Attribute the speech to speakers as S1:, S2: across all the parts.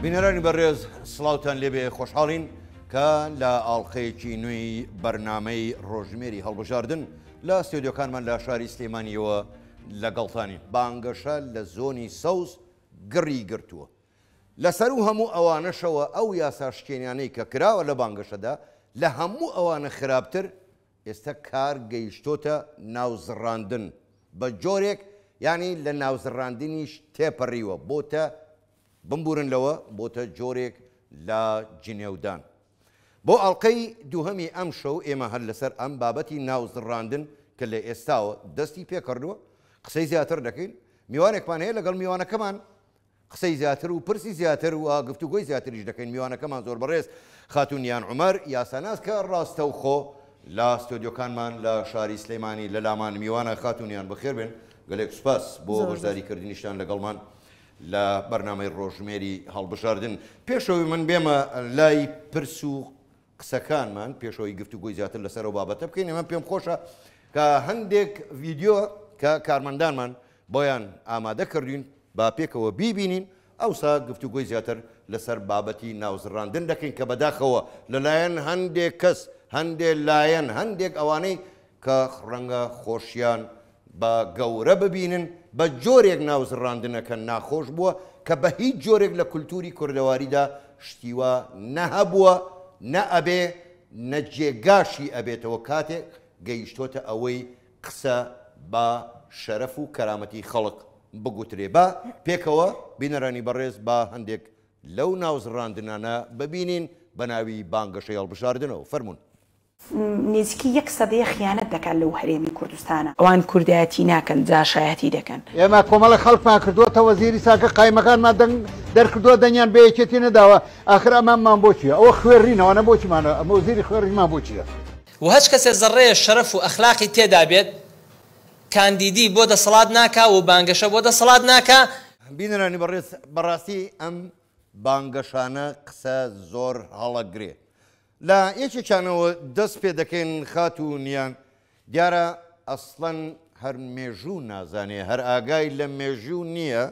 S1: بینەرانی بەڕێز سڵاوتان لێبێ خۆشحاڵین کە لە ئاڵلقەیەکی نوێی بەرنامەی ڕۆژمێری هەڵبژاردن لە ستۆدیۆکانمان لە شاری سلێمانیەوە لەگەڵتانین بانگەشە لە زۆنی سەوز گڕی گرتووە لە سەروو هەموو ئەوانەشەوە ئەو یاساشکێنیانەی کە کراوە لە بانگەشەدا لە هەموو ئەوانە خراپتر ئێستا کار گەیشتۆتە ناوزڕاندن بە جۆرێک یانی لە ناوزڕاندنیش تێپەڕیوە بۆتە بمبورن لەوە بۆتە جۆرێک لە جنێودان. بۆ ئەڵقەی دووهەمی ئەمشەو ئێمە هەر لەسەر ئەم بابەتی ناوزڕاندن کە لە ئێستاوە دەستی پێکردووە قسەی زیاتر دەکەین میوانێکمان هەیە لەگەڵ میوانەکەمان قسەی زیاتر و پرسی زیاتر و گفتوگۆی زیاتریش دەکەین میوانەکەمان زۆر بەڕێز خاتوو نیان عومەر یاساناس کە ڕاستەوخۆ لە ستۆدیۆکانمان لە شاری سلێمانی لە لامان میوانە خاتوو نیان بەخێر بێن گەلێک سوپاس بۆ بەشداری کردنیشتان لەگەڵمان لە بەرنامەی ڕۆژمێری هەڵبژاردن پێشەوەی من بێمە لای پرس و قسەکانمان پێشەوەی گفتوگۆی زیاتر لەسەر ئەو بابەتە بکەین ئێمە پێم خۆشە کە هەندێک ڤیدیۆ کە کارمەندانمان بۆیان ئامادە کردوین با پێکەوە بیبینین ئەوسا گفتوگۆی زیاتر لەسەر بابەتی ناوزڕاندن دەکەین کە بەداخەوە لەلایەن هەندێک کەس هەندێک لایەن هەندێک ئەوانەی کە ڕەنگە خۆشیان بە گەورە ببینن، بە جۆرێک ناوزڕاندنەکە ناخۆش بووە کە بە هیچ جۆرێک لە کولتووری کوردەواریدا شتی وا نە هەبووە، نە ئەبێ، نە جێگاشی ئەبێتەوە کاتێک گەیشتۆتە ئەوەی قسە بە شەرەف و کەرامەتی خەڵک بگوترێ. با پێکەوە بینەرانی بەڕێز با هەندێک لەو ناوزڕاندنانە ببینین بە ناوی بانگەشەی هەڵبژاردنەوە. فەرموون.
S2: نزیکی یەک سەدەیە خیانەت دەکات لەو هەرێمی کوردستانە. ئەوان کوردایەتی ناکەن جاشایەتی دەکەن.
S3: ئێمە کۆمەڵێک خەڵکمان کردووەتە وەزیری ساکە قایمەکانمان دەنگ دەرکردووە دەنگیان بە یەکێتی نەداوە ئاخر ئەمانمان بۆ چیە ئەوە خوێڕین ئەوانە بۆچیمانە ئەمە وەزیری خوێڕیمان بۆ چیە.
S4: وە هەچ کەسێ زەڕەیە شەرەف و ئەخلاقی تێدا بێت کاندیدی بۆ دەسەڵات ناکا و بانگەشە بۆ دەسەڵات ناکا.
S1: بینەرانی بەڕێز بەڕاستی ئەم بانگەشانە قسە زۆر هەڵەگرێ لە یەکێکیانەوە دەست پێ دەکەین خاتوو نیان، دیارە ئەسڵەن هەر مێژوو نازانێ، هەر ئاگای لە مێژوو نییە،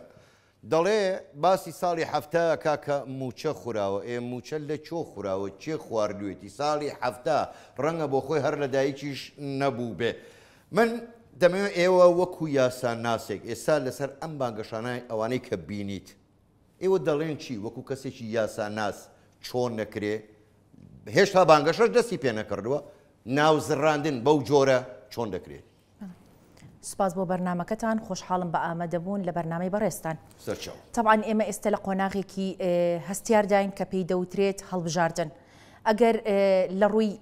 S1: دەڵێ باسی ساڵی 70 ئەکا کە مووچە خوراوە، ئێ مووچە لە کۆ خوراوە، کێ خواردوویەتی، ساڵی 70 ڕەنگە بۆ خۆی هەر لە دایکیش نەبووبێ. من دەمەوێ ئێوە وەکوو یاساناسێک ئێستا لەسەر ئەم بانگەشانە ئەوانەی کە بینیت، ئێوە دەڵێن چی وەکو کەسێکی یاساناس چۆن نەکرێ هێشتا بانگەشەش دەستی پێ نەکردووە ناوزڕاندن بەو جۆرە چۆن دەکرێت؟
S5: سپاس بۆ بەرنامەکەتان خۆشحاڵم بە ئامادەبوون لە بەرنامەی بەڕێزتان.
S1: سەرچاو.
S5: تەبعەن ئێمە ئێستا لە قۆناغێکی هەستیارداین کە پێی دەوترێت هەڵبژاردن. ئەگەر لە ڕووی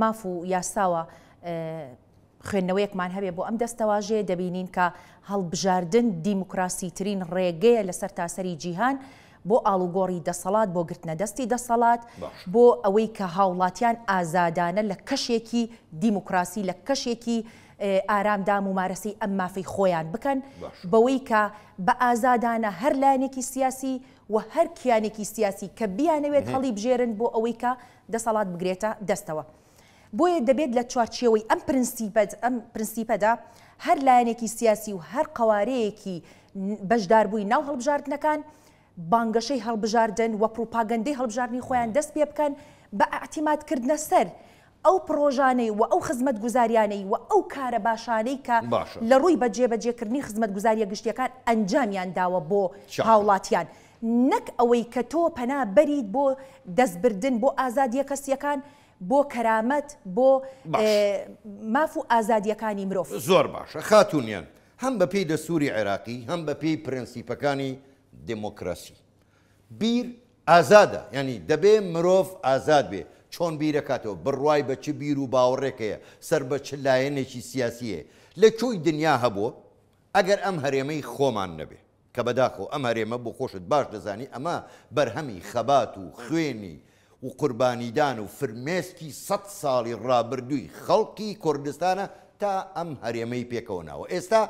S5: ماف و یاساوە خوێندنەوەیەکمان هەبێ بۆ ئەم دەستەواژەیە دەبینین کە هەڵبژاردن دیموکراسیترین ڕێگەیە لە سەرتاسەری جیهان بۆ ئاڵوگۆڕی دەسەڵات، بۆ گرتنە دەستی دەسەڵات، بۆ ئەوەی کە هاوڵاتیان ئازادانە لە کەشێکی دیموکراسی، لە کەشێکی ئارامدا مومارەسەی ئەم مافەی خۆیان بکەن، بەوەی کە بە ئازادانە هەر لایەنێکی سیاسی و هەر کیانێکی سیاسی کە بیانەوێت هەڵیبژێرن بۆ ئەوەی کە دەسەڵات بگرێتە دەستەوە. بۆیە دەبێت لە چوارچێوەی ئەم پرنسیپە ئەم پرنسیپەدا هەر لایەنێکی سیاسی و هەر قەوارەیەکی بەشداربووی ناو هەڵبژاردنەکان بانگەشەی هەڵبژاردن و پڕوپاگەندەی هەڵبژاردنی خۆیان دەست پێ بکەن بە ئیعتیماد کردنە سەر ئەو پڕۆژانەی و ئەو خزمەتگوزاریانەی و ئەو کارە باشانەی کە لە ڕووی بە جێبەجێکردنی خزمەتگوزاریە گشتیەکان ئەنجامیان داوە بۆ هاوڵاتیان نەک ئەوەی کە تۆ پەنا بەریت بۆ دەستبردن بۆ ئازادیە کەسیەکان بۆ کەرامەت، بۆ ماف و ئازادییەکانی مرۆڤ.
S1: زۆر باشە خاتوونیان، هەم بە پێی دەستووری عێراقی، هەم بە پێی پرەنسیپەکانی دێمۆکراسی. بیر ئازادە، یانی دەبێ مرۆڤ ئازاد بێ، چۆن بیرەکاتەوە، بڕوای بە چ بیر و باوەڕێک هەیە، سەر بە چ لایەنێکی سیاسی هەیە. لە کۆی دنیا هەبووە؟ ئەگەر ئەم هەرێمەی خۆمان نەبێ. کە بەداخەوە ئەم هەرێمە بۆ خۆشت باش دەزانی ئەمە بەرهەمی خەبات و خوێنی و قوربانیدان و فرمێسکی سەت ساڵی ڕابردووی خەڵکی کوردستانە تا ئەم هەرێمەی پێکەوە ناوە ئێستا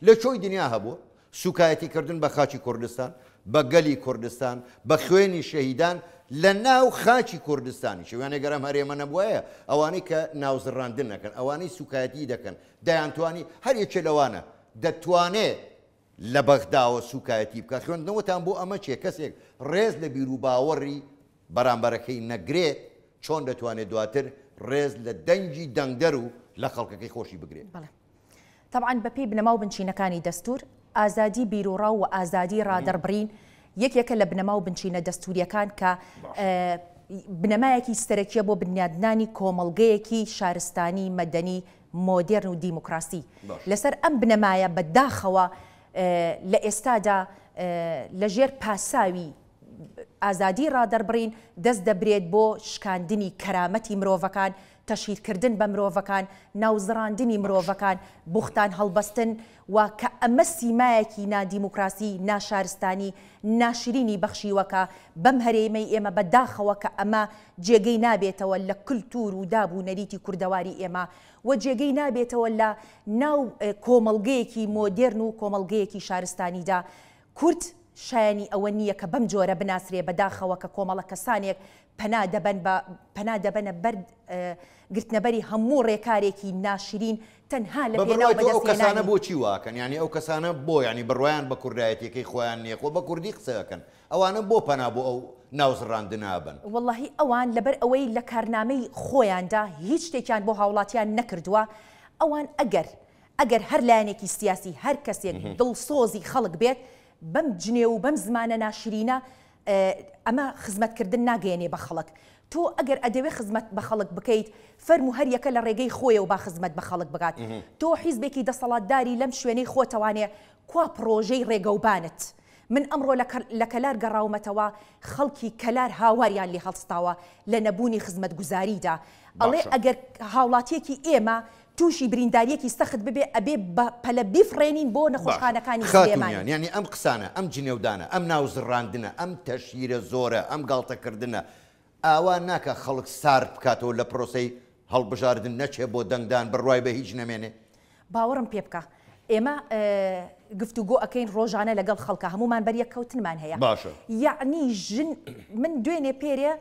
S1: لە کۆی دنیا هەبووە سوکایەتی کردن بە خاکی کوردستان بە گەلی کوردستان بە خوێنی شەهیدان لە ناو خاکی کوردستانیش یانێ گەر ئەم هەرێمە نەبوایە ئەوانەی کە ناوزڕاندن ئەکەن ئەوانەی سوکایەتی دەکەن دەیانتوانی هەر یەکێ لەوانە دەتوانێ. لە بەغداوە سوکایەتی بکا خوێندنەوەتان بۆ ئەمە چیە کەسێک ڕێز لە بیروباوەڕی بەرامبەرەکەی نەگرێت چۆن دەتوانێت دواتر ڕێز لە دەنگی دەنگدەر و لە خەڵکەکەی خۆشی بگرێت؟
S5: بەڵێ تەبعەن بەپێی بنەما و بنچینەکانی دەستوور ئازادی بیروڕا و ئازادی ڕادەربڕین یەکێکە لە بنەما و بنچینە دەستوورییەکان کە بنەمایەکی سەرەکیە بۆ بنیادنانی کۆمەڵگەیەکی شارستانی مەدەنی مۆدێرن و دیموکراسی. لەسەر ئەم بنەمایە بە داخەوە لە ئێستادا لە ژێر پاساوی ئازادی ڕادەربڕین دەست دەبرێت بۆ شکاندنی کەرامەتی مرۆڤەکان، تەشهیرکردن بە مرۆڤەکان، ناوزڕاندنی مرۆڤەکان، بوختان هەڵبەستن و کە ئەمە سیمایەکی نادیموکراسی، ناشارستانی، ناشرینی بەخشیوە کە بەم هەرێمەی ئێمە بە داخەوە کە ئەمە جێگەی نابێتەوە لە کلتور و داب و نەریتی کوردەواری ئێمە و جێگەی نابێتەوە لە ناو کۆمەڵگەیەکی مۆدێرن و کۆمەڵگەیەکی شارستانیدا کورد شایەنی ئەوە نییە کە بەم جۆرە بناسرێ بەداخەوە کە کۆمەڵە کەسانێک پەنا دەبەن بە پەنا دەبەنە بەر گرتنەبەری هەموو ڕێکارێکی ناشرین تەنها لە
S1: بە
S5: پێناو
S1: بڕوای تۆ ئەو کەسانە
S5: بەدەستهێنانی.
S1: بۆچی واکەن یانی ئەو کەسانە بۆ یانی بڕوایان بە کوردایەتیەکەی خۆیان نیە خۆ بە کوردی قسە ئەکەن ئەوانە بۆ پەنا بۆ ئەو ناوزڕاندنە ئەبەن؟
S5: وەڵاهی ئەوان لەبەر ئەوەی لە کارنامەی خۆیاندا هیچ شتێکیان بۆ هاوڵاتیان نەکردووە ئەوان ئەگەر ئەگەر هەر لایەنێکی سیاسی هەر کەسێک دڵسۆزی خەڵک بێت بەم جنێو و بەم زمانە ناشرینە ئەمە خزمەت کردن ناگەیەنێ بە خەڵک تۆ ئەگەر ئەدەوێ خزمەت بە خەڵک بکەیت فەرموو هەر یەکە لە ڕێگەی خۆیەوە با خزمەت بە خەڵک بکات تۆ حیزبێکی دەسەڵاتداری لەم شوێنەی خۆتەوانێ کوا پڕۆژەی ڕێگەوبانت من ئەمڕۆ لە کەلار گەڕاومەتەوە خەڵکی کەلار هاواریان لێ هەڵستاوە لە نەبوونی خزمەتگوزاریدا ئەڵێ ئەگەر هاوڵاتیەکی ئێمە تووشی برینداریەکی سەخت ببێ ئەبێ بە پەلە بیفڕێنین بۆ نەخۆشخانەکانی
S1: باشە خاتوون
S5: سلێمانی.
S1: گیان یانی ئەم قسانە ئەم جنێودانە ئەم ناوزڕاندنە ئەم تەشهیرە زۆرە ئەم گاڵتەکردنە ئاوا ناکا خەڵک سارد بکاتەوە لە پرۆسەی هەڵبژاردن نەچێ بۆ دەنگدان بڕوای بە هیچ نەمێنێ؟
S5: باوەڕم پێ بکە ئێمە گفتوگۆ ئەکەین ڕۆژانە لەگەڵ خەڵکا هەموومان بەریەککەوتنمان هەیە
S1: باشە.
S5: یەعنی ژن من دوێنێ پێرێ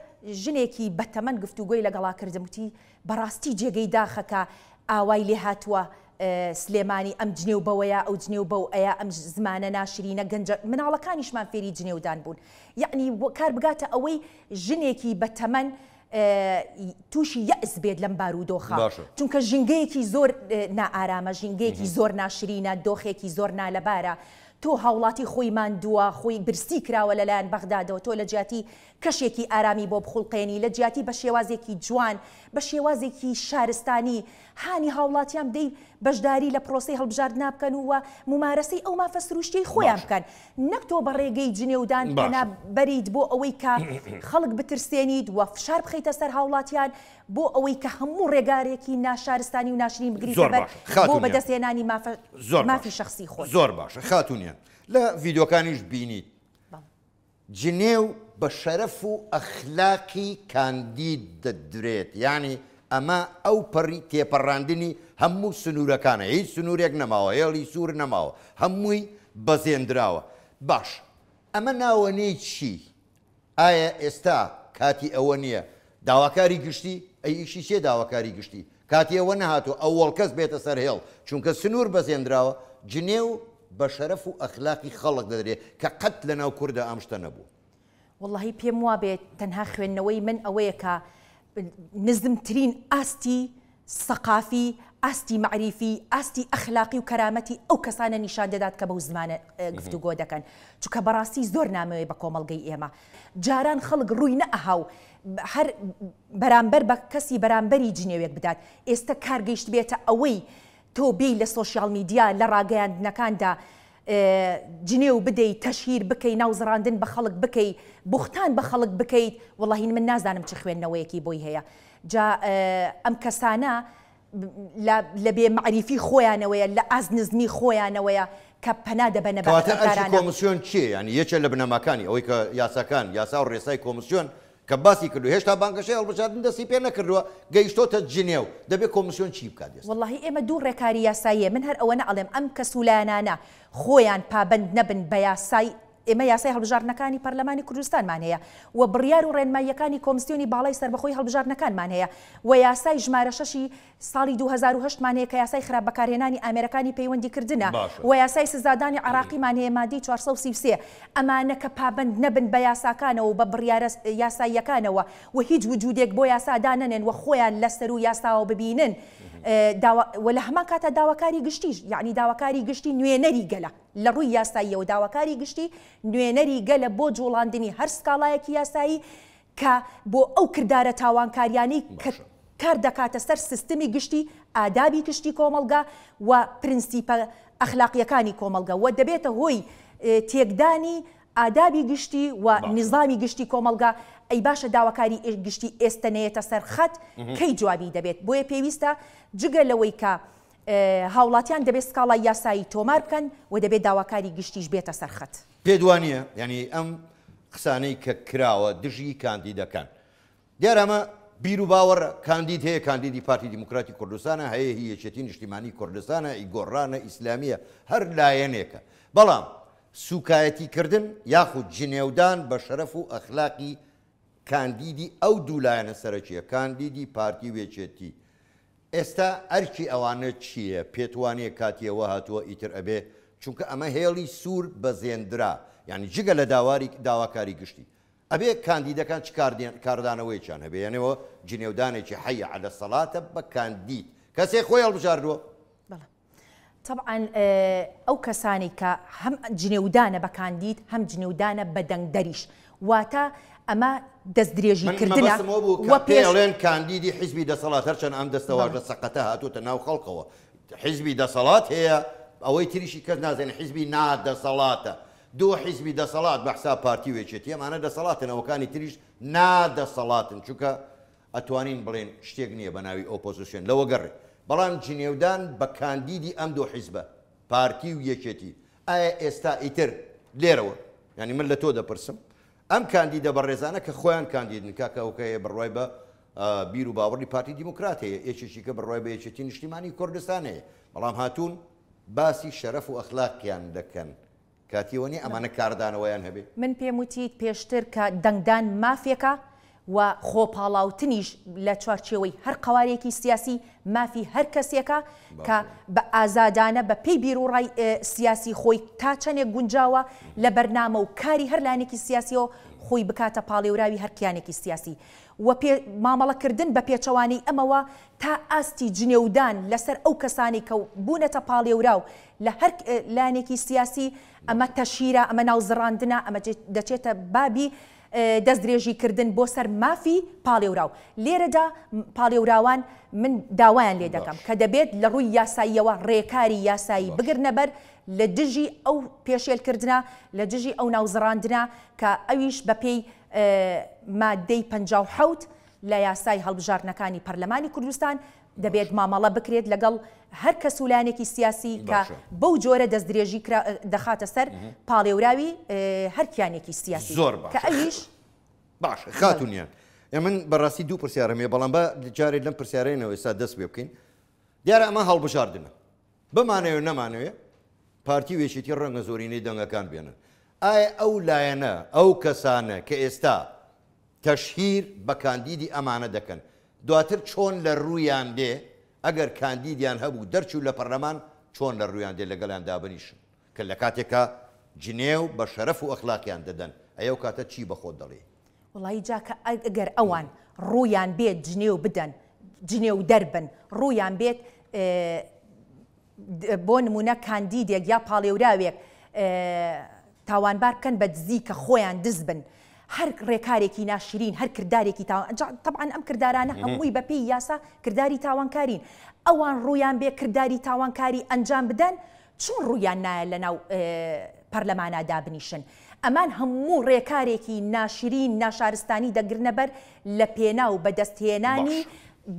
S5: ژنێکی بەتەمەن گفتوگۆی لەگەڵا کردم وتی بەڕاستی جێگەی داخە کە ئاوای لێ هاتووە سلێمانی ئەم جنێو بەوەیە ئەو جنێو بەو ئەیە ئەم زمانە ناشرینە گەنجە مناڵەکانیشمان فێری جنێودان بوون یەعنی کار بگاتە ئەوەی ژنێکی بەتەمەن تووشی یەئس بێت لەم بارودۆخە چونکە ژینگەیەکی زۆر نائارامە ژینگەیەکی زۆر ناشرینە دۆخێکی زۆر نالەبارە تۆ هاوڵاتی خۆی ماندووە خۆی برسی کراوە لەلایەن بەغدادەوە تۆ لە جیاتی کەشێکی ئارامی بۆ بخوڵقێنی لە جیاتی بە شێوازێکی جوان بە شێوازێکی شارستانی هانی هاوڵاتیان بدەی بەشداری لە پرۆسەی هەڵبژاردنا بکەن و مومارەسەی ئەو مافە سروشتیەی خۆیان بکەن نەک تۆ بە ڕێگەی جنێودان پەنا بەریت بۆ ئەوەی کە خەڵک بترسێنیت و فشار بخەیتە سەر هاوڵاتیان بۆ ئەوەی کە هەموو ڕێگارێکی ناشارستانی و ناشرین بگریتە بەر بۆ بەدەستهێنانی مافی شەخسی خۆت.
S1: زۆر باشە خاتوونیان لە ڤیدیۆکانیش بینیت جنێو بە شەرەف و ئەخلاقی کاندید دەدرێت یانی ئەمە ئەو پەڕی تێپەڕاندنی هەموو سنوورەکانە هیچ سنوورێک نەماوە هێڵی سوور نەماوە هەمووی بەزێندراوە باش ئەمە ناوەنێی چی ئایا ئێستا کاتی ئەوە نییە داواکاری گشتی ئەی ئیشی چیە داواکاری گشتی کاتی ئەوە نەهاتووە ئەوەڵ کەس بێتە سەر هێڵ چونکە سنوور بەزێندراوە جنێو بە شەرەف و ئەخلاقی خەڵک دەدرێ کە قەت لەناو کوردا ئەم شتە نەبوو.
S5: وەڵاهی پێم وابێ تەنها خوێندنەوەی من ئەوەیە کە نزمترین ئاستی سەقافی، ئاستی مەعریفی، ئاستی ئەخلاقی و کەرامەتی ئەو کەسانە نیشان دەدات کە بەو زمانە گفتوگۆ دەکەن. چونکە بەڕاستی زۆر نامۆیە بە کۆمەڵگەی ئێمە. جاران خەڵک ڕووی نەئەها و هەر بەرامبەر بە کەسی بەرامبەری جنێوێک بدات. ئێستە کار گەیشتبێتە ئەوەی تۆ بێی لە سۆشیاڵ میدیا، لە ڕاگەیاندنەکاندا جنێو بدەی، تەشهیر بکەی، ناوزڕاندن بە خەڵک بکەی، بوختان بە خەڵک بکەیت، وەڵاهی من نازانم چ خوێندنەوەیەکی بۆی هەیە. جا ئەم کەسانە لە بێ مەعریفی خۆیانەوەیە، لە ئاست نزمی خۆیانەوەیە کە پەنا دەبەنە بەر
S1: کەواتە
S5: ئەم
S1: ئەرکی
S5: کارانە.
S1: کۆمسیۆن چییە؟ یانی یەکێ لە بنەماکانی ئەوەی کە یاساکان، یاسا و ڕێسای کۆمسیۆن کە باسی کردووە هێشتا بانگەشەی هەڵبژاردن دەستی پێ نەکردووە گەیشتۆتە جنێو، دەبێ کۆمسیۆن چی بکات ئێستا؟
S5: وەڵاهی ئێمە دوو ڕێکاری یاساییە، من هەر ئەوەنە ئەڵێم ئەم کەس و لایەنانە خۆیان پابەند نەبن بە یاسای ئێمە یاسای هەڵبژاردنەکانی پەرلەمانی کوردستانمان هەیە و بڕیار و ڕێنماییەکانی کۆمسیۆنی باڵای سەربەخۆی هەڵبژاردنەکانمان هەیە و یاسای ژمارە شەشی ساڵی 2008 مان هەیە کە یاسای خراپ بەکارهێنانی ئامێرەکانی پەیوەندیکردنە و یاسای سزادانی عێراقیمان هەیە مادەی 433. ئەمانە کە پابەند نەبن بە یاساکانەوە و بە بڕیارە یاساییەکانەوە و هیچ وجودێک بۆ یاسا دانەنێن و خۆیان لە سەروو یاساوە ببینن داوا و لە هەمان کاتا داواکاری گشتیش یەعنی داواکاری گشتی نوێنەری گەلە لە ڕووی یاساییەوە داواکاری گشتی نوێنەری گەلە بۆ جوڵاندنی هەر سکاڵایەکی یاسایی کە بۆ ئەو کردارە تاوانکاریانەی کە کار دەکاتە سەر سیستمی گشتی، ئادابی گشتی کۆمەڵگا و پرنسیپە ئەخلاقییەکانی کۆمەڵگە و دەبێتە هۆی تێکدانی ئادابی گشتی و نیزامی گشتی کۆمەڵگا، ئەی باشە داواکاری گشتی ئێستە نەیەتە سەر خەت کەی جوابی دەبێت؟ بۆیە پێویستە جگە لەوەی کە هاوڵاتیان دەبێت سکاڵای یاسایی تۆمار بکەن و دەبێت داواکاری گشتیش بێتە سەر خەت.
S1: پێت وانییە یانی ئەم قسانەی کە کراوە دژی کاندیدەکان دیارە ئەمە بیر و باوەڕە، کاندید هەیە کاندیدی پارتی دیموکراتی کوردستانە، هەیە هی یەکێتی نیشتیمانی کوردستانە، ئی گۆڕانە، ئیسلامییە، هەر لایەنێکە. بەڵام سوکایەتی کردن یاخود جنێودان بە شەرەف و ئەخلاقی کاندیدی ئەو دوو لایەنە سەرەکییە، کاندیدی پارتی و یەکێتی، ئێستا ئەرکی ئەوانە چییە؟ پێت وانییە کاتی ئەوە هاتووە ئیتر ئەبێ، چونکە ئەمە هێڵی سوور بەزێندرا، یانی جگە لە داواری داواکاری گشتی، ئەبێ کاندیدەکان چ کاردانەوەیەکیان هەبێ یانێ وە جنێودانێکی حەی عەلە سەڵاتە بە کاندید کەسێک خۆی هەڵبژاردووە.
S5: بەڵێ تەبعەن ئەو کەسانەی کە هەم جنێودانە بە کاندید هەم جنێودانە بە دەنگدەریش واتە ئەمە دەستدرێژی
S1: من
S5: کردنە
S1: مەبەستم ئەوە بوو کە
S5: وە پێش
S1: پێڵێن کاندیدی حیزبی دەسەڵات هەرچەند ئەم دەستەواژە سەقەتە هاتووەتە ناو خەڵکەوە حیزبی دەسەڵات هەیە ئەوەی تریشی کەس نازانێ حیزبی نادەسەڵاتە دوو حیزبی دەسەڵات بە حساب پارتی و یەکێتی ئەمانە دەسەڵاتن ئەوەکانی تریش نادەسەڵاتن چونکە ئەتوانین بڵێین شتێک نییە بە ناوی ئۆپۆزسیۆن لەوە گەڕێ بەڵام جنێودان بە کاندیدی ئەم دوو حیزبە پارتی و یەکێتی ئایا ئێستا ئیتر لێرەوە یانی من لە تۆ دەپرسم ئەم کاندیدە بەڕێزانە کە خۆیان کاندیدن کاکە ئەوکە هەیە بڕوای بە بیر و باوەڕی پارتی دیموکرات هەیە یەکێکی کە بڕوای بە یەکێتی نیشتیمانی کوردستان هەیە بەڵام هاتوون باسی شەرەف و ئەخلاقیان دەکەن کاتی ئەوە نیە ئەمانە کاردانەوەیان هەبێ؟
S5: من پێم وتیت پێشتر کە دەنگدان مافێکە و خۆپاڵاوتنیش لە چوارچێوەی هەر قەوارەیەکی سیاسی مافی هەر کەسێکە کە بە ئازادانە بە پێی بیروڕای سیاسی خۆی تا چەندێک گونجاوە لە بەرنامە و کاری هەر لایەنێکی سیاسیەوە خۆی بکاتە پاڵێوراوی هەر کیانێکی سیاسی و پێ مامەڵەکردن بە پێچەوانەی ئەمەوە تا ئاستی جنێودان لەسەر ئەو کەسانەی کە بوونەتە پاڵێوراو لە هەر لایەنێکی سیاسی، ئەمە تەشهیرە، ئەمە ناوزڕاندنە، ئەمە دەچێتە بابی دەستدرێژیکردن بۆ سەر مافی پاڵێوراو. لێرەدا پاڵێوراوان من داوایان لێ دەکەم کە دەبێت لە ڕووی یاساییەوە ڕێکاری یاسایی بگرنەبەر لە دژی ئەو پێشێلکردنە، لە دژی ئەو ناوزڕاندنە کە ئەویش بەپێی ماددەی 57 لە یاسای هەڵبژاردنەکانی پەرلەمانی کوردستان دەبێت مامەڵە بکرێت لەگەڵ هەر کەس و لایەنێکی سیاسی کە بەو جۆرە دەستدرێژی دەخاتە سەر پاڵێوراوی هەر کیانێکی سیاسی
S1: زۆر باشە
S5: کە ئەویش
S1: باشە خاتوونیان من بەڕاستی دوو پرسیارم هەیە بەڵام با جارێک لەم پرسیارەیەوە ئێستا دەست پێ بکەین دیارە ئەمە هەڵبژاردنە بمانەوێ نەمانەوێ پارتی و یەکێتی ڕەنگە زۆرینەی دەنگەکان بێنن ئایا ئەو لایەنە ئەو کەسانە کە ئێستا تەشهیر بە کاندیدی ئەمانە دەکەن دواتر چۆن لە روویان دێ ئەگەر کاندیدیان هەبوو دەرچوو لە پەرلەمان چۆن لە روویان دێ لەگەڵیان دابنیشن کە لە کاتێکا جنێو بە شەرەف و ئەخلاقیان دەدەن ئەی ئەو کاتە چی بە خۆت دەڵێی؟
S5: وەڵایی جا کە ئەگەر ئەوان ڕوویان بێت جنێو بدەن جنێودەر بن ڕوویان بێت بۆ نموونە کاندیدێک یا پاڵێوراوێک تاوانبار بکەن بە دزی کە خۆیان دز بن هەر ڕێکارێکی ناشرین هەر کردارێکی تاوان تەبعەن ئەم کردارانە هەمووی بە پێی یاسا کرداری تاوانکارین ئەوان ڕوویان بێ کرداری تاوانکاری ئەنجام بدەن چۆن ڕوویان نایە لەناو پەرلەمانا دابنیشن ئەمان هەموو ڕێکارێکی ناشرین ناشارستانی دەگرنە بەر لە پێناو بەدەستهێنانی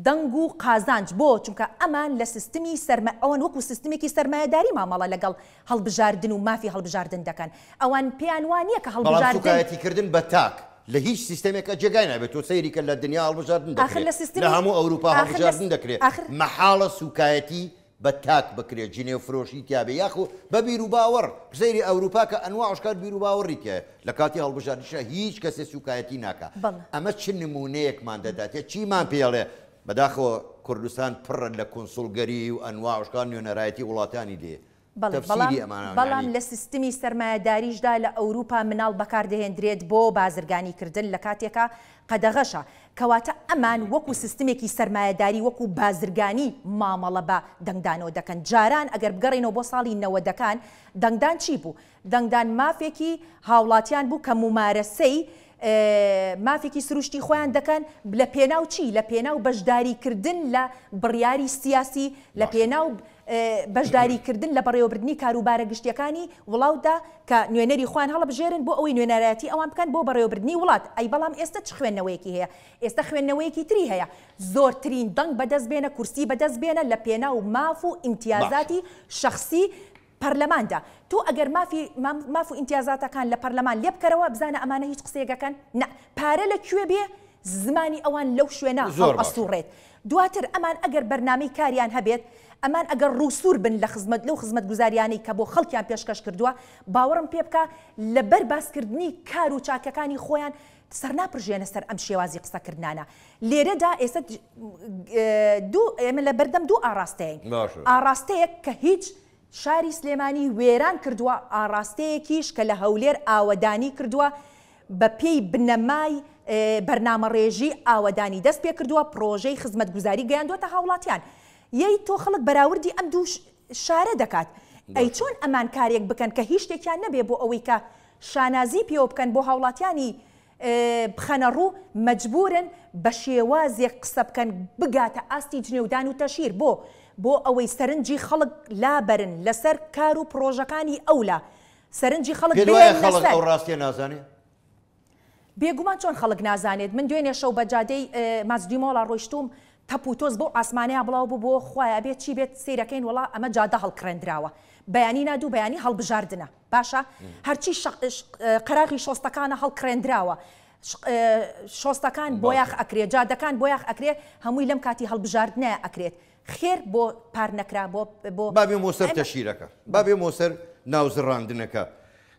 S5: دەنگ و قازانج بۆ؟ چونکە ئەمان لە سیستمی سەرما ئەوان وەکو سیستمێکی سەرمایەداری مامەڵە لەگەڵ هەڵبژاردن و مافی هەڵبژاردن دەکەن ئەوان پێیان وا نییە کە
S1: بەڵام
S5: هەڵبژاردن
S1: سوکایەتی کردن بە تاک لە هیچ سیستەمێکا جێگای نابێت تۆ سەیری کە لە دنیا هەڵبژاردن
S5: ئاخر
S1: دەکرێ
S5: لە سیستمی
S1: لە هەموو ئەوروپا
S5: ئاخر لە
S1: هەڵبژاردن دەکرێ
S5: ئاخر
S1: مەحاڵە سوکایەتی. بە تاک بکرێ جنێو فرۆشی تیابێ یاخو بە بیروباوەڕ سەیری ئەوروپا کە ئەنواع ئەشکال بیروباوەڕی تیایە لە کاتی هەڵبژاردنیشا هیچ کەسێ سوکایەتی ناکا
S5: بەڵێ.
S1: ئەمە چ نمونەیەکمان دەداتێ چیمان پێڵێ بەداخەوە کوردستان پڕە لە کونسوڵگەری و ئەنواع ئەشکال نوێنەرایەتی وڵاتانی لێ
S5: بەڵێ بەڵام
S1: تەفسیری ئەمانە
S5: بەڵام
S1: یانی.
S5: لە سیستمی سەرمایەداریشدا لە ئەوروپا مناڵ بەکاردەهێندرێت بۆ بازرگانی کردن لە کاتێکا قەدەغەشە کەواتە ئەمان وەکو سیستمێکی سەرمایەداری وەکو بازرگانی مامەڵە بە دەنگدانەوە دەکەن جاران ئەگەر بگەڕێینەوە بۆ ساڵی نەوەدەکان دەنگدان چی بوو دەنگدان مافێکی هاوڵاتیان بوو کە مومارەسەی مافێکی سروشتی خۆیان دەکەن لە پێناو چی؟ لە پێناو بەشداری کردن لە بڕیاری سیاسی، لە پێناو بەشداری کردن لە بەڕێوەبردنی کاروبارە گشتیەکانی وڵاوتدا کە نوێنەری خۆیان هەڵبژێرن بۆ ئەوەی نوێنەرایەتی ئەوان بکەن بۆ بەڕێوەبردنی وڵات. ئەی بەڵام ئێستە چ خوێندنەوەیەکی هەیە؟ ئێستە خوێندنەوەیەکی تری هەیە. زۆرترین دەنگ بەدەست بێنە، کورسی بەدەست بێنە لە پێناو ماف و ئیمتیازاتی شەخسی پەرلەماندا. تۆ ئەگەر مافی ماف و ئیمتیازاتەکان لە پەرلەمان لێ بکەرەوە بزانە ئەمانە هیچ قسەیەک ئەکەن؟ نا. پارە لە کوێ بێ زمانی ئەوان لەو شوێنە
S1: زۆر باشە.
S5: هەڵئەسوڕێت. دواتر ئەمان ئەگەر بەرنامەی کاریان هەبێت، ئەمان ئەگەر ڕووسوور بن لە خزمەت لەو خزمەتگوزاریانەی کە بۆ خەڵکیان پێشکەش کردووە، باوەڕم پێ بکە لەبەر باسکردنی کار و چاکەکانی خۆیان سەرناپرژێنە سەر ئەم شێوازی قسەکردنانە. لێرەدا ئێستا دوو ئێمە لە بەردەم دوو ئاڕاستەین.
S1: باشە.
S5: ئاڕاستەیەک کە هیچ شاری سلێمانی وێران کردووە، ئاڕاستەیەکیش کە لە هەولێر ئاوەدانی کردووە، بە پێی بنەمای بەرنامەڕێژی ئاوەدانی دەست پێ کردووە، پڕۆژەی خزمەتگوزاری گەیاندووەتە هاوڵاتیان. یەی تۆ خەڵک بەراوردی ئەم دوو شارە دەکات. ئەی
S1: باشە.
S5: چۆن ئەمان کارێک بکەن کە هیچ شتێکیان نەبێ بۆ ئەوەی کە شانازی پێوە بکەن بۆ هاوڵاتیانی بخەنە ڕوو، مەجبورن بە شێوازێک قسە بکەن بگاتە ئاستی جنێودان و تەشهیر، بۆ؟ بۆ ئەوەی سەرنجی خەڵک لابەرن لەسەر کار و پڕۆژەکانی ئەولا، سەرنجی خەڵک
S1: پێت وایە
S5: بهێننە
S1: خەڵک
S5: سەر.
S1: ئەو ڕاستیە نازانێ؟
S5: بێگومان چۆن خەڵک نازانێت، من دوێنێ شەو بە جادەی ماجدیمۆڵا ڕۆیشتووم، تەپ و تۆز بەو عاسمانەیا بڵاو ببووە، خوایە ئەبێ چی بێت، سەیرەکەین وەڵا ئەمە جادە هەڵکڕێندراوە، بەیانی نا دوو بەیانی هەڵبژاردنە. باشە هەرچی قەراغی شۆستەکانە هەڵکڕێندراوە شۆستەکان بۆیاخ ئەکرێ جادەکان بۆیاخ ئەکرێ هەمووی لەم کاتی هەڵبژاردنە ئەکرێت خێر بۆ پار نەکرا بۆ بۆ
S1: با بێمەوە سەر تەشیرەکە با بێمەوە سەر ناوزڕاندنەکە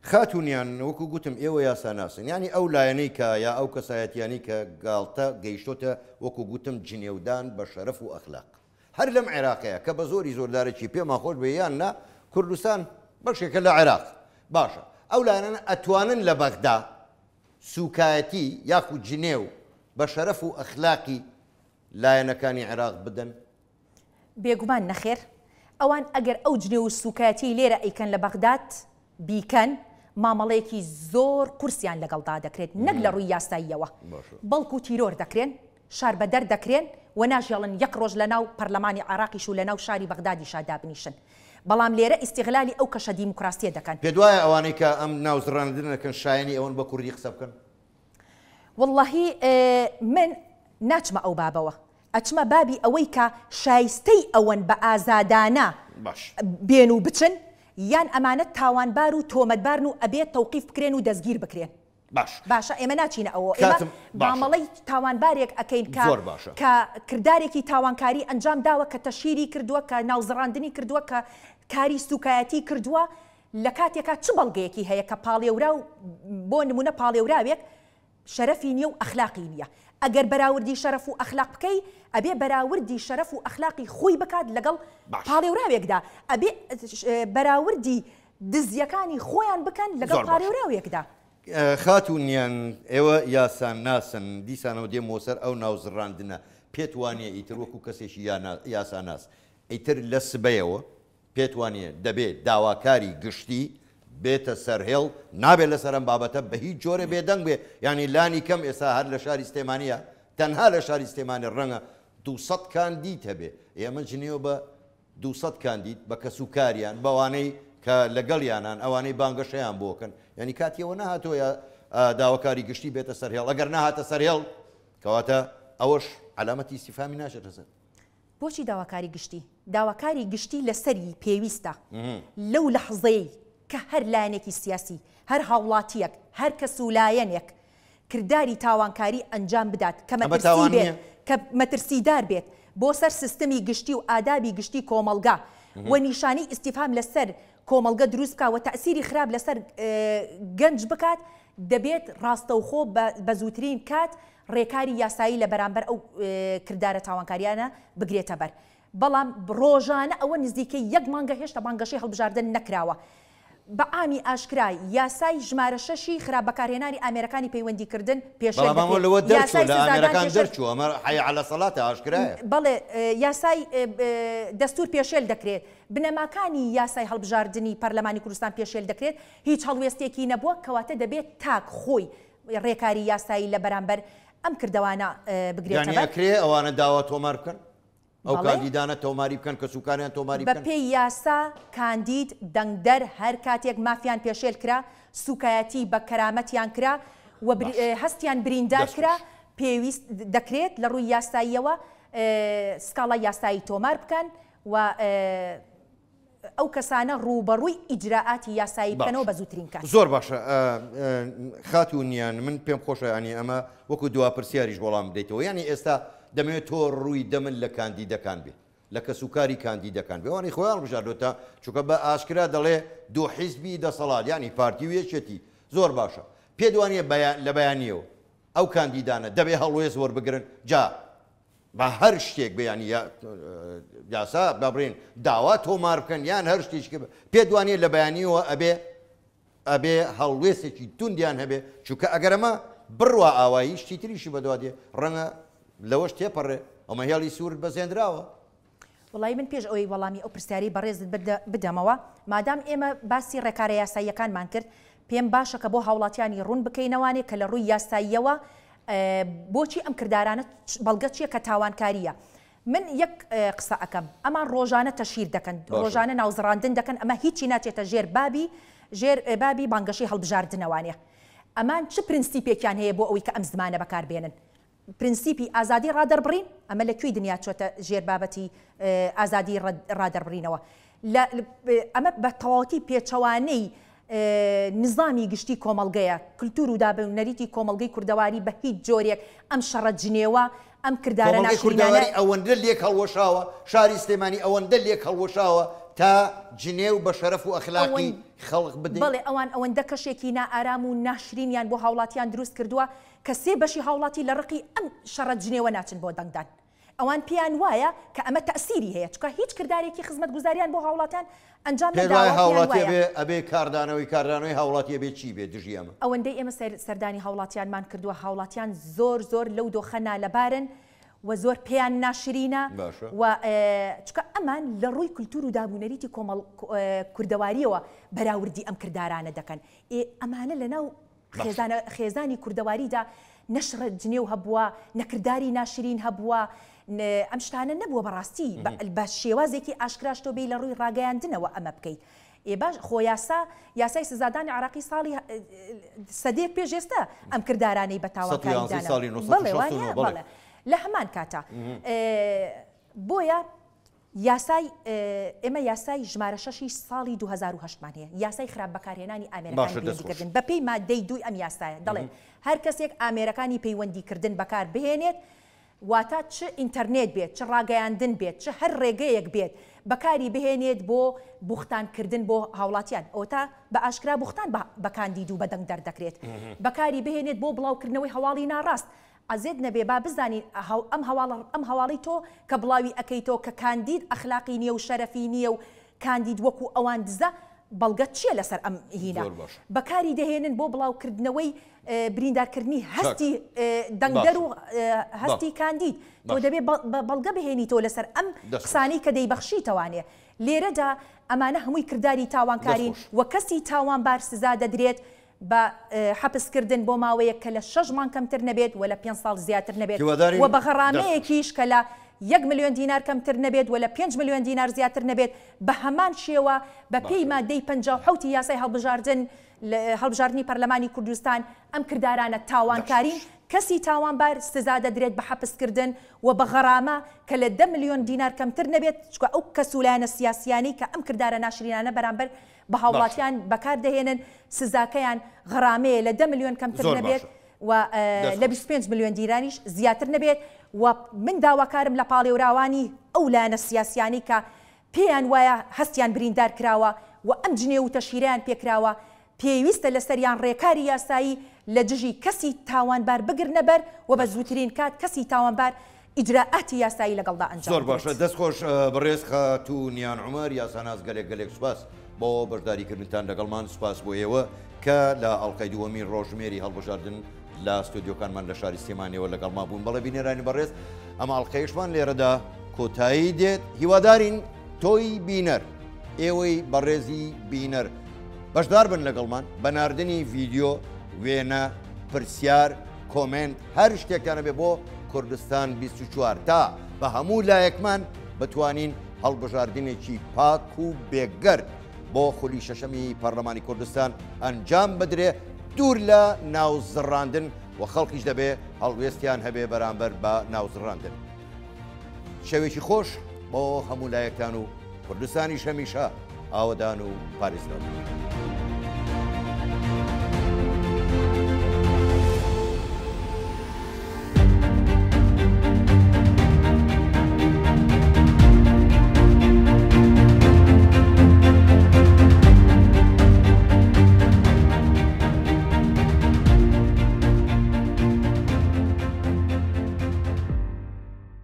S1: خاتونیان وەکو گوتم ئێوە یاساناسن یانی ئەو لایەنەی کە یا ئەو کەسایەتیانی کە گاڵتە گەیشتۆتە وەکو گوتم جنێودان بە شەرەف و ئەخلاق هەر لەم عێراقەیە کە بە زۆری زۆردارەکی پێمان خۆش بێ یان نا کوردستان بەشێکە لە عێراق باشە ئەو لایەنانە ئەتوانن لە بەغدا سوکایەتی یاخود جنێو بە شەرەف و ئەخلاقی لایەنەکانی عێراق بدەن؟
S5: بێگومان نەخێر، ئەوان ئەگەر ئەو جنێو و سوکایەتیەی لێرە ئەیکەن لە بەغداد بیکەن مامەڵەیەکی زۆر قورسیان لەگەڵدا دەکرێت نەک لە ڕووی یاساییەوە بەڵکو تیرۆر دەکرێن، شاربەدەر دەکرێن و ناژێڵن یەک ڕۆژ لەناو پەرلەمانی عێراقیش و لەناو شاری بەغدادیشا دابنیشن. بەڵام لێرە ئیستیغلالی ئەو کەشە دیموکراسیە دەکەن.
S1: پێت وایە ئەوانەی کە ئەم ناوزڕاندنە دەکەن شایەنی ئەوەن بە کوردی قسە بکەن؟
S5: وەڵڵاهی من ناچمە ئەو بابەوە. ئەچمە بابی ئەوەی کە شایستەی ئەوەن بە ئازادانە
S1: باش.
S5: بێن و بچن یان ئەمانە تاوانبار و تۆمەتبارن و ئەبێ تەوقیف بکرێن و دەستگیر بکرێن.
S1: باش.
S5: باشە ئێمە ناچینە ئەوەوە ئێمە
S1: کاتم باشە.
S5: مامەڵەی تاوانبارێک ئەکەین کە
S1: زۆر باشە.
S5: کە کردارێکی تاوانکاری ئەنجام داوە کە تەشهیری کردووە کە ناوزڕاندنی کردووە کە کاری سوکایەتی کردووە لە کاتێکا چ بەڵگەیەکی هەیە کە پاڵێوراو بۆ نمونە پاڵێوراوێک شەرەفی نیە و ئەخلاقی نیە ئەگەر بەراوردی شەرەف و ئەخلاق بکەی ئەبێ بەراوردی شەرەف و ئەخلاقی خۆی بکات لەگەڵ
S1: باش.
S5: پاڵێوراوێکدا ئەبێ بەراوردی دزیەکانی خۆیان بکەن لەگەڵ
S1: زۆر باشە.
S5: پاڵێوراوێکدا.
S1: خاتوونیان ئێوە یاساناسن دیسانەوە دێمەوە سەر ئەو ناوزڕاندنە پێت وانیە ئیتر وەکو کەسێکی یاساناس ئیتر لە سبەیەوە پێت وانیە دەبێ داواکاری گشتی بێتە سەر هێڵ نابێ لەسەر ئەم بابەتە بە هیچ جۆرێ بێدەنگ بێ یانی لانی کەم ئێستا هەر لە شاری سلێمانیە تەنها لە شاری سلێمانی ڕەنگە 200 کاندید هەبێ ئێمە جنێو بە 200 کاندید بە کەسوکاریان بەوانەی کە لەگەڵیانان ئەوانەی بانگەشەیان بۆکەن یعنی کاتیەوە نەهاتۆ یا داواکاری گشتی بێتە سەر هێڵ ئەگەر نەهاتە سەر هێڵ کەواتە ئەوەش عەلامەتی ئیستیفهامی ناچێتە سەر.
S5: بۆچی داواکاری گشتی؟ داواکاری گشتی لەسەری پێویستە لەو لەحزەیەی کە هەر لایەنێکی سیاسی، هەر هاوڵاتییەک، هەر کەس و لایەنێک کرداری تاوانکاری ئەنجام بدات کە
S1: ئەمە
S5: مەترسی
S1: تاوان
S5: بێت
S1: نییە؟
S5: کە مەترسیدار بێت. بۆ سەر سیستمی گشتی و ئادابی گشتی کۆمەڵگا و نیشانەی ئیستیفهام لە سەر کۆمەڵگە دروست بکات و تەئسیری خراپ لە سەر گەنج بکات دەبێت ڕاستەوخۆ بە زووترین کات ڕێکاری یاسایی لە بەرامبەر ئەو کردارە تاوانکاریانە بگرێتە بەر. بەڵام ڕۆژانە ئەوە نزیکەی یەک مانگە هێشتا بانگەشەی هەڵبژاردن نەکراوە. بە عامی ئاشکرا یاسای ژمارە شەشی خراپ بەکارهێنانی ئامێرەکانی پەیوەندیکردن پێشێل
S1: بەڵام ئەمە
S5: دەکرێت.
S1: لەوە دەرچووە،
S5: یاسای
S1: لە
S5: سزادان
S1: ئامێرەکان
S5: پێشێل
S1: دەرچووە، ئەمە حەی عەلە سەلاتە ئاشکرایە.
S5: بەڵێ یاسای دەستوور پێشێل دەکرێت، بنەماکانی یاسای هەڵبژاردنی پەرلەمانی کوردستان پێشێل دەکرێت، هیچ هەڵوێستێکی نەبووە، کەواتە دەبێت تاک خۆی ڕێکاری یاسایی لە بەرامبەر ئەم کردەوانە بگرێتە
S1: یانی
S5: بەر.
S1: ئەکرێ ئەوانە داوا تۆمار بکەن؟ ئەو
S5: بەڵێ.
S1: کاندیدانە تۆماری بکەن، کەسوکاریان تۆماری بکەن؟
S5: بەپێی یاسا کاندید، دەنگدەر هەر کاتێک مافیان پێشێل کرا، سوکایەتی بە کەرامەتیان کرا و
S1: باش.
S5: هەستیان بریندار
S1: دەست
S5: کرا،
S1: خۆش.
S5: پێویست دەکرێت لە ڕووی یاساییەوە سکاڵای یاسایی تۆمار بکەن و ئەو کەسانە ڕووبەڕووی ئیجرائاتی یاسایی بکەنەوە
S1: باشە
S5: بە زووترین کات.
S1: زۆر باشە خاتوو نیان من پێم خۆشە یانی ئەمە وەکو دوا پرسیاریش وەڵام بدەیتەوە یانی ئێستا دەمەوێت تۆ ڕووی دەمت لە کاندیدەکان بێ لە کەسوکاری کاندیدەکان بێ ئەوانەی خۆیان هەڵبژاردۆتە چونکە بە ئاشکرا دەڵێ دوو حیزبی دەسەڵات یانی پارتی و یەکێتی زۆر باشە پێت وانیە لە بەیانیەوە ئەو کاندیدانە دەبێ هەڵوێست وەربگرن جا بە هەر شتێک بێ یانی یاسا با بڵێین داوا تۆمار بکەن یان هەر شتێکی کە پێت وانیە لە بەیانیەوە ئەبێ ئەبێ هەڵوێستێکی توندیان هەبێ چونکە ئەگەر ئەمە بڕوا ئاوایی شتی تریشی بەدوا دێ ڕەنگە لەوەش تێپەڕێ ئەمە هێڵی سوور بەزێنراوە.
S5: وەڵایی من پێش ئەوەی وەڵامی ئەو پرسیارەی بەڕێزت بدەمەوە، مادام ئێمە باسی ڕێکارە یاساییەکانمان کرد، پێم باشە کە بۆ هاوڵاتیانی ڕوون بکەینەوانێ کە لە ڕووی یاساییەوە بۆچی ئەم کردارانە بەڵگە چیە کە تاوانکاریە. من یەک قسە ئەکەم، ئەمان ڕۆژانە تەشهیر دەکەن، ڕۆژانە ناوزڕاندن دەکەن، ئەمە هیچی ناچێتە ژێر بابی ژێر بابی بانگەشەی هەڵبژاردنەوانێ. ئەمان چ پرنسیپێکیان هەیە بۆ ئەوەی کە ئەم زمانە بەکار بێنن؟ پرنسیپی ئازادی ڕادەربڕین، ئەمە لە کوێی دنیا چۆتە ژێر بابەتی ئازادی ڕادەربڕینەوە؟ لە ئەمە بە تەواوەتی پێچەوانەی نزامی گشتی کۆمەڵگەیە، کلتور و داب و نەریتی کۆمەڵگەی کوردەواری بە هیچ جۆرێک ئەم شەڕە جنێوە، ئەم کردارە
S1: کۆمەڵگەی
S5: ناشرینانە.
S1: کوردەواری ئەوەندە لێک هەڵوەشاوە، شاری سلێمانی ئەوەندە لێک هەڵوەشاوە تا جنێو بە شەرەف و ئەخلاقی خەڵک بدەی؟
S5: بەڵێ ئەوان ئەوەندە کەشێکی نائارام و ناشرینیان بۆ هاوڵاتیان دروست کردووە کە سێ بەشی هاوڵاتی لە ڕقی ئەم شەڕە جنێوە ناچن بۆ دەنگدان. ئەوان پێیان وایە کە ئەمە تەئسیری هەیە، چونکە هیچ کردارێکی خزمەتگوزاریان بۆ هاوڵاتان ئەنجام
S1: پێت وایە
S5: نەداوە، پێیان
S1: هاوڵاتی
S5: وایە.
S1: ئەبێ ئەبێ کاردانەوەی کاردانەوەی هاوڵاتی ئەبێ چی بێ دژی ئەمە؟
S5: ئەوەندەی ئێمە سەر سەردانی هاوڵاتیانمان کردووە، هاوڵاتیان زۆر زۆر لەو دۆخە نالەبارن و زۆر پێیان ناشرینە
S1: باشە.
S5: و چونکە ئەمان لە ڕووی کولتوور و دابونەریتی کۆمەڵ کوردەوارییەوە بەراوردی ئەم کردارانە دەکەن. ئێ ئەمانە لەناو خێزانە خێزانی کوردەواریدا نە شڕە جنێو هەبووە، نە کرداری ناشرین هەبووە، ئەم شتانە نەبووە بەڕاستی بە شێوازێکی ئاشکراش تۆ بێی لە ڕووی ڕاگەیاندنەوە ئەمە بکەیت. ئێ باش خۆ یاسا یاسای سزادانی عراقی ساڵی سەدەیەک پێش ئێستا ئەم کردارانەی بە تاوانکاری دانا. بەڵێ وانیە؟ بەڵێ لە هەمان کاتا بۆیە یاسای ئێمە یاسای ژمارە شەشی ساڵی 2008 مان هەیە، یاسای خراپ بەکارهێنانی ئامێرەکانی پەیوەندیکردن، بەپێی ماددەی دووی ئەم یاسایە دەڵێت هەر کەسێک ئامێرەکانی پەیوەندیکردن بەکار بهێنێت، واتە چ ئینتەرنێت بێت، چ ڕاگەیاندن بێت، چ هەر ڕێگەیەک بێت بەکاری بهێنێت بۆ بوختان کردن بۆ هاوڵاتیان، ئەوەتا بە ئاشکرا بوختان بە کاندید و بە دەنگدەر دەکرێت، بەکاری بهێنێت بۆ بڵاوکردنەوەی هەواڵی ناڕاست، عەزێت نەبێ با بزانین ئەم هەواڵە ئەم هەواڵەی تۆ کە بڵاوی ئەکەیتەوە کە کاندید ئەخلاقی نیە و شەرەفی نیە و کاندید وەکو ئەوان دزە بەڵگەت چیە لەسەر ئەم هینە
S1: زۆر باشە.
S5: بەکاری دەهێنن بۆ بڵاو کردنەوەی بریندار کردنی
S1: چاک.
S5: هەستی دەنگدەر
S1: باشە.
S5: و هەستی
S1: بەڵێ.
S5: کاندید تۆ
S1: باشە.
S5: دەبێ بە بەڵگە بهێنیتەوە لەسەر ئەم
S1: دەست خۆش.
S5: قسانەی کە دەیبەخشیتەوانێ لێرەدا ئەمانە هەمووی کرداری
S1: دەست
S5: تاوانکارین
S1: خۆش.
S5: و کەسی تاوانبار سزا دەدرێت بە حەپس کردن بۆ ماوەیەک کە لە شەش مانگ کەمتر نەبێت و لە پێنج ساڵ زیاتر نەبێت
S1: هیوادارین
S5: و بە
S1: دەست خۆش.
S5: غەڕامەیەکیش کە لە یەک ملیۆن دینار کەمتر نەبێت و لە پێنج ملیۆن دینار زیاتر نەبێت بە هەمان شێوە بە پێی
S1: باشە.
S5: مادەی 57 ی یاسای هەڵبژاردن هەڵبژاردنی پەرلەمانی کوردستان ئەم کردارانە
S1: دەست
S5: تاوانکارین
S1: خۆش.
S5: کەسی تاوانبار سزا دەدرێت بە حەپس کردن و بە غەڕامە کە لە دە ملیۆن دینار کەمتر نەبێت چونکە ئەو کەس و لایەنە سیاسیانەی کە ئەم کردارە ناشرینانە بەرامبەر بە
S1: باشە.
S5: هاوڵاتیان بەکار دەهێنن، سزاکەیان غەرامەیە لە دە ملیۆن کەمتر
S1: زۆر
S5: نەبێت
S1: باشە.
S5: و
S1: دەست
S5: لە
S1: خۆش.
S5: 25 ملیۆن دیناریش زیاتر نەبێت و من داواکارم لە پاڵێوراوانی ئەو لایەنە سیاسیانەی کە پێیان وایە هەستیان بریندار کراوە و ئەم جنێو و تەشهیرەیان پێکراوە، پێویستە لەسەریان ڕێکاری یاسایی لە دژی کەسی تاوانبار بگرنە بەر و بە زووترین کات کەسی تاوانبار ئیجرائاتی یاسایی لەگەڵدا ئەنجام
S1: زۆر باشە
S5: بدرێت.
S1: دەست خۆش بەڕێز خاتوو نیان عومەر یاساناس گەلێک گەلێک سوپاس بۆ بەشداری کردنتان لەگەڵمان سوپاس بۆ ئێوە کە لە ئەڵقەی دووەمی ڕۆژژمێری هەڵبژاردن لە ستۆدیۆکانمان لە شاری سلێمانیەوە لەگەڵمان بوون بەڵێ بینەرانی بەڕێز ئەم ئەڵقەیەشمان لێرەدا کۆتایی دێت هیوادارین تۆی بینەر ئێوەی بەڕێزی بینەر بەشدار بن لەگەڵمان بە ناردنی ڤیدیۆ وێنە پرسیار کۆمێنت هەر شتێکتانە بێ بۆ کوردستان 24 تا بە هەموو لایەکمان بتوانین هەڵبژاردنێکی پاک و بێگەرد بۆ خولی شەشەمی پەرلەمانی کوردستان ئەنجام بدرێ دوور لە ناوزڕاندن و خەڵکیش دەبێ هەڵوێستیان هەبێ بەرامبەر بە ناوزڕاندن. شەوێکی خۆش بۆ هەموو لایەکتان و کوردستانیش هەمیشە ئاوەدان و پارێزراو.